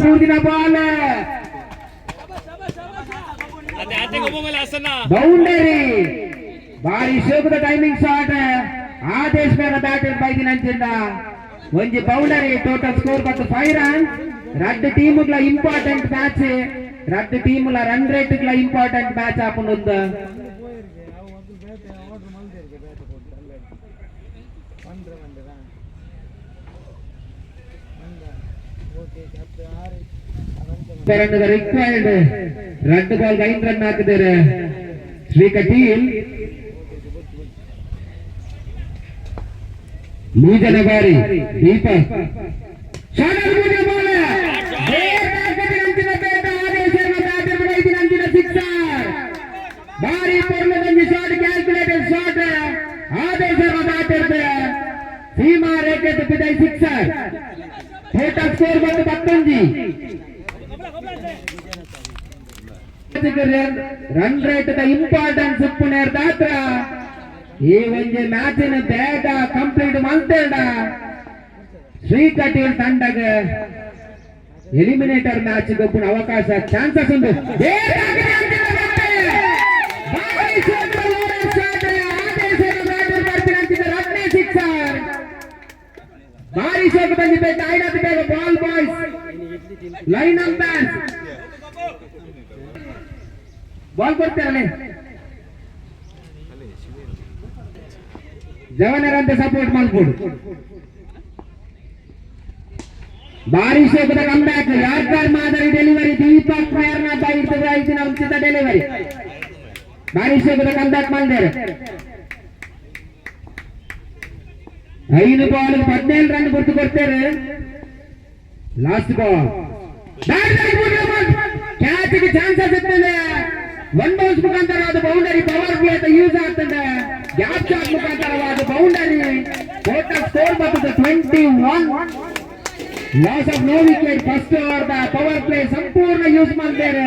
ಬೂರ್ದಿನ ball. Boundary. ಬಾರಿ ಶೋಕದ timing shot. Adesh ಮೇಲ batter ಬೈದಿನ ಅಂಚಿಂದ ಒಂಜಿ ಬೌಂಡರಿ. ಟೋಟಲ್ ಸ್ಕೋರ್ ಬತ್ತು 5 ರನ್. ರಡ್ಡ್ ಟೀಮ್ಗಳ ಇಂಪಾರ್ಟೆಂಟ್ ಮ್ಯಾಚ್. ರಡ್ಡ್ ಟೀಮ್ಲ ರನ್ ರೇಟ್ ಇಂಪಾರ್ಟೆಂಟ್ ಮ್ಯಾಚ್ ಆಪುಂಡು. ಪೋಯಿರ್ಗೆ ಅವು ಒಂದು ಬೇತೆ ಆರ್ಡರ್ ಮಲ್ದಿರ್ಗೆ ಬೇತೆ ಕೊಟ್ಟು ಅಲ್ಲೇ ಪಂಡ್ರೆ ಮಂದಿರ ಮಂದ ಓಕೆ ಅತ್ತೆ ಆರು. ರಿಕ್ವೈರ್ಡ್ ರಡ್ಡ್ ಬಾಲ್ 5 ರನ್ ಹಾಕಿದ್ದಾರೆ ಶ್ರೀ ಕಟೀಲ್. ಮೂಜನ ಬಾರಿ ದೀಪಕ್. Shot, ball. ಅಂಚಿನ ಸಿಕ್ಸರ್. ಬಾರಿ ಪೊರ್ಲುದೊಂಜಿ ಶಾಟ್, ಕ್ಯಾಲ್ಕುಲೇಟೆಡ್ ಶಾಟ್. ಆದೇಶ ಬ್ಯಾಟರ್ ಸೀಮಾ ರೇಖೆ ತಪ್ಪಿದ ಸಿಕ್ಸರ್. ಟೋಟಲ್ ಸ್ಕೋರ್ ಬಂದು 11. ರನ್ ರೇಟ್ ಇಂಪಾರ್ಟೆನ್ಸ್ ಉಪ್ಪುನೇರ್ದಾತ್ರ ಈ ಒಂಜಿ ಮ್ಯಾಚಿನ ಬೇಗ ಕಂಪ್ಲೀಟ್ ಮಲ್ತೇಡ ಶ್ರೀ ಕಟೀಲ್ ತಂಡಗ ಎಲಿಮಿನೇಟರ್ ಮ್ಯಾಚ್ ಗೊಬ್ಬುನ ಅವಕಾಶ, ಚಾನ್ಸಸ್ ಉಂಟು. ಬೇಗ ಆಗಿದೆ ಅಂಚಿನ ಬಟ್ಟೆ. ಬಾರಿ shot, loader shot. ಆದೇಶದ ಬ್ಯಾಟರ್ ಬರ್ತಿನ ಅಂಚಿನ ರಡ್ಡನೇ ಸಿಕ್ಸರ್. ಬಾರಿ ಶೋಕ್ ಬಂದಿದೆ. ಆಯ್ಡಾದ ಬೇಗ ball boys, line umpires ball ಕೊಡ್ತಾರಲ್ಲೇ. ಜವನರಂತೆ ಸಪೋರ್ಟ್ ಮಾಡ್ಕೊಡು. ಬಾರಿ ಶೋಕದ ಕಂಬ್ಯಾಕ್. ಯಾರ್ಕರ್ ಮಾದರಿ ಡೆಲಿವರಿ. ದೀಪಕ್ ಫೈರ್ನ ಬೈಟ್ ಐತಿನ ಉಚಿತ ಡೆಲಿವರಿ. ಬಾರಿ ಶೋಕದ ಕಂಬ್ಯಾಕ್ ಮಾಡಿದ್ದಾರೆ. 5 ಬಾಲ್ 17 ರನ್ ಗುರ್ತು ಕೊಡ್ತಾರೆ. Last ball. ಕ್ಯಾಚ್ ಚಾನ್ಸಸ್ ಇರ್ತದೆ. ಒನ್ ಬೌನ್ಸ್ ಮುಖಾಂತರ ಅದು ಬೌಂಡರಿ. ಪವರ್ ಪ್ಲೇ ಯೂಸ್ ಆಗ್ತದೆ. ಗ್ಯಾಪ್ ಶಾಟ್ ಮುಖಾಂತರವಾದ ಬೌಂಡರಿ. ಟೋಟಲ್ ಸ್ಕೋರ್ ಬರ್ತದೆ 21. Loss of no wicket. First over power play ಸಂಪೂರ್ಣ ಯೂಸ್ ಮಾಡ್ತಾರೆ.